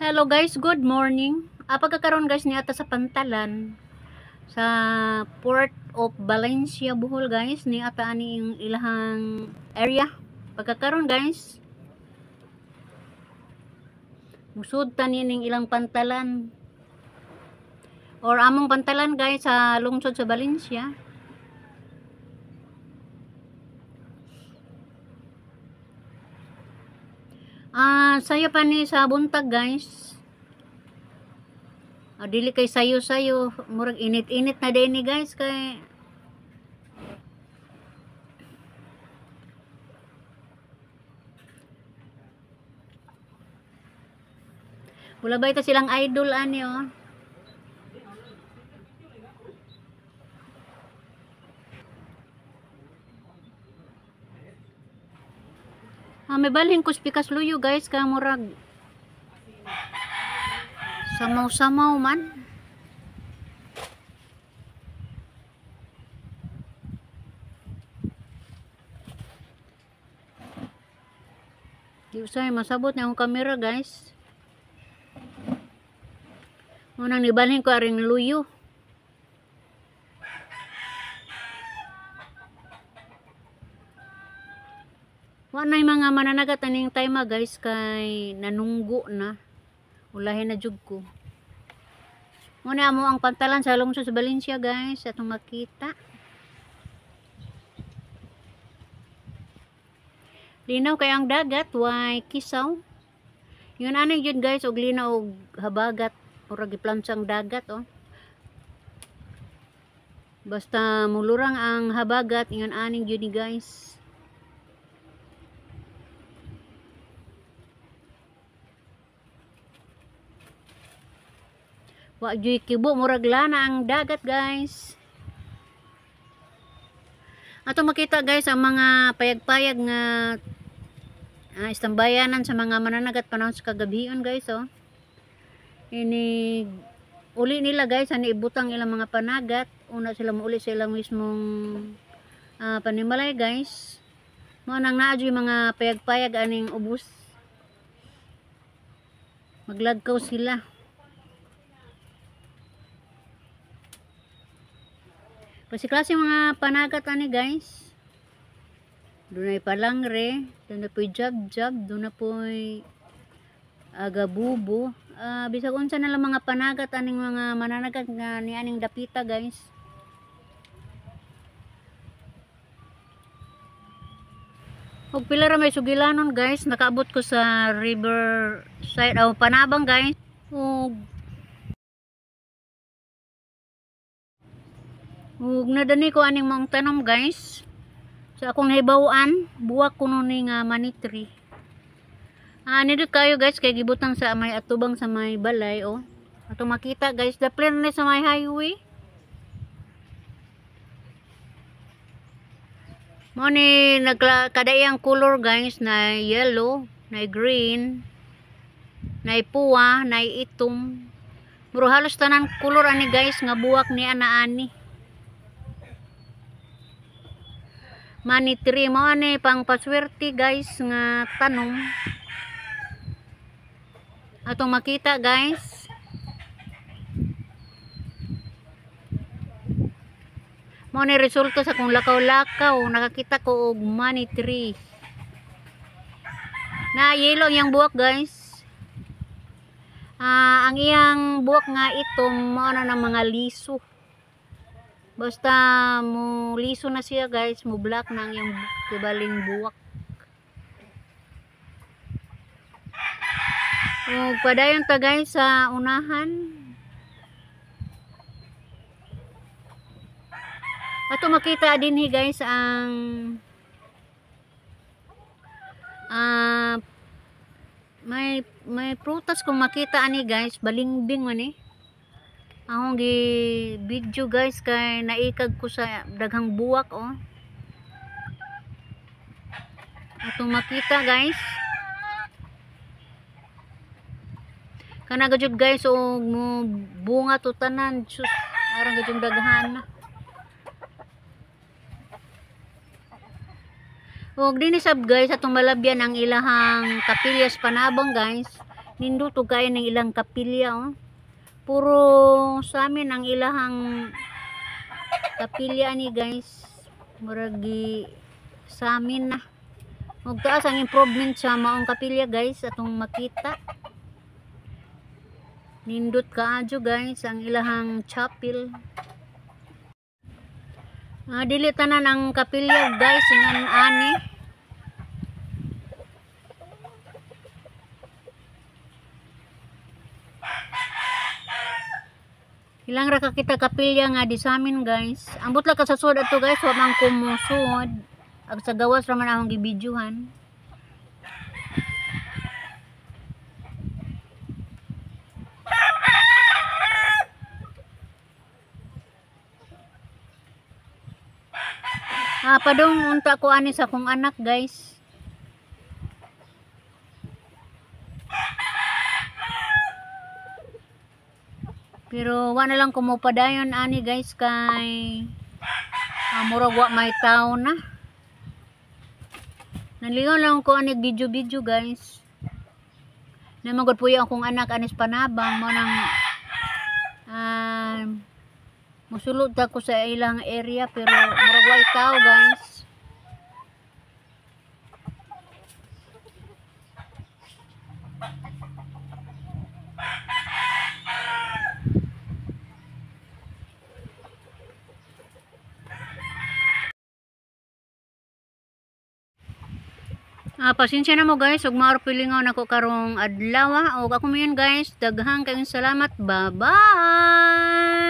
Hello guys, good morning. Pagkakaroon guys ni ata sa pantalan sa Port of Valencia, Bohol guys, ni ata ani yung ilahang area. Pagkakaroon guys, musud ta ning ilang pantalan or among pantalan guys sa lungsod sa Valencia. Sayo pa ni sa buntag guys. Dili kay sayo-sayo, murag init-init na din ni guys kay wala ba ito silang idol ani oh. May balhin ko pikas luyo guys kay murag samaw-samaw man. Di usay masabot na akong kamera guys. Unang nibalhin ko aring luyo. Wa na mga mananagat aning time guys kay nanunggo na. Ulahin na jud ko. Muna mo ang pantalan sa lungsod sa Valencia guys atong makita. Linaw kay ang dagat, way kisaw. Yun ano yun guys, og linaw og habagat, murag giplansang dagat oh. Basta mulurang ang habagat, yun aning yun ni guys. Wa juy kibo, murag lana ang dagat guys. Ato makita guys ang mga payag-payag nga istambayanan sa mga mananagat panahon sa kagabion guys oh. Ini uli nila guys ani ibutang ilang mga panagat, una sila muuli sa ilang mismong panimalay guys. Mao nang naa juy mga payag-payag aning ubos. Maglagkaw sila. Pasiklase mga panagat ani guys. Dunay palangre, dunay po'y jab-jab, dunay po'y agabubo. Bisag unsa na lang mga panagat aning mga mananagat nga ni aning dapita guys. Og pila ra may sugilanon guys, nakaabot ko sa river side aw panabang guys. Og nadani ko aning maong tanom guys. Sa akong nahibaw-an, buwak kuno ni nga money tree. Nindot kayo guys kay gibutang sa may atubang sa may balay oh. Ato makita guys, dapler ni sa may highway. Mo ni nagkadaiyang color guys na yellow, na green, na puwa, na itom. Muro halos tanan color ani guys nga buwak ni ana ani. Money tree mo ani pang paswerte guys nga tanom. Atong makita guys. Mo ni resulta sa kung lakaw-lakaw, nakakita ko og money tree. Na yellow ang iyang buwak guys. Ang iyang buwak nga itom mo na ng mga liso. Basta mo liso na siya guys, mo black na ang iyang kibaling buwak. Og padayon ta guys sa unahan. Ato makita dinhi guys ang may prutas kung makita ani guys, balingbing man eh. Akong gi video guys kay naikag ko sa daghang buwak oh. Atong makita guys. Kana gajud guys og mo bunga to tanan, sus, arang gajud daghan. Og dinhi sab guys atong malabyan ang ilahang kapilyas panabang guys. Nindot og kaayo ning ilang kapilya oh. Puro sa amin ang ilahang kapilya ni guys. Murag gi sa amin na. Ug taas ang improvement sa maong kapilya guys atong makita. Nindot kaayo guys ang ilahang chapel. Dili tanan ang kapilya guys ingan ani. Ilang ra ka kita kapilya nga di sa amin guys. Ambot lang ka sa sud ato guys, wa man ko mosud. Ag sa gawas ra man akong gibidyuhan. Padung unta ko ani sa akong anak guys. Pero wa na lang kumupadayon ani guys kay murag wa may tao na. Nanlingaw lang ko ani video-video guys. Namagod po yung akong anak anis panabang mo nang musulod ta ko sa ilang area pero murag way tao guys. Pasensya na mo guys, ug maor pilingaw nako karong adlaw. Og ako mayon guys, daghang kayong salamat. Bye-bye.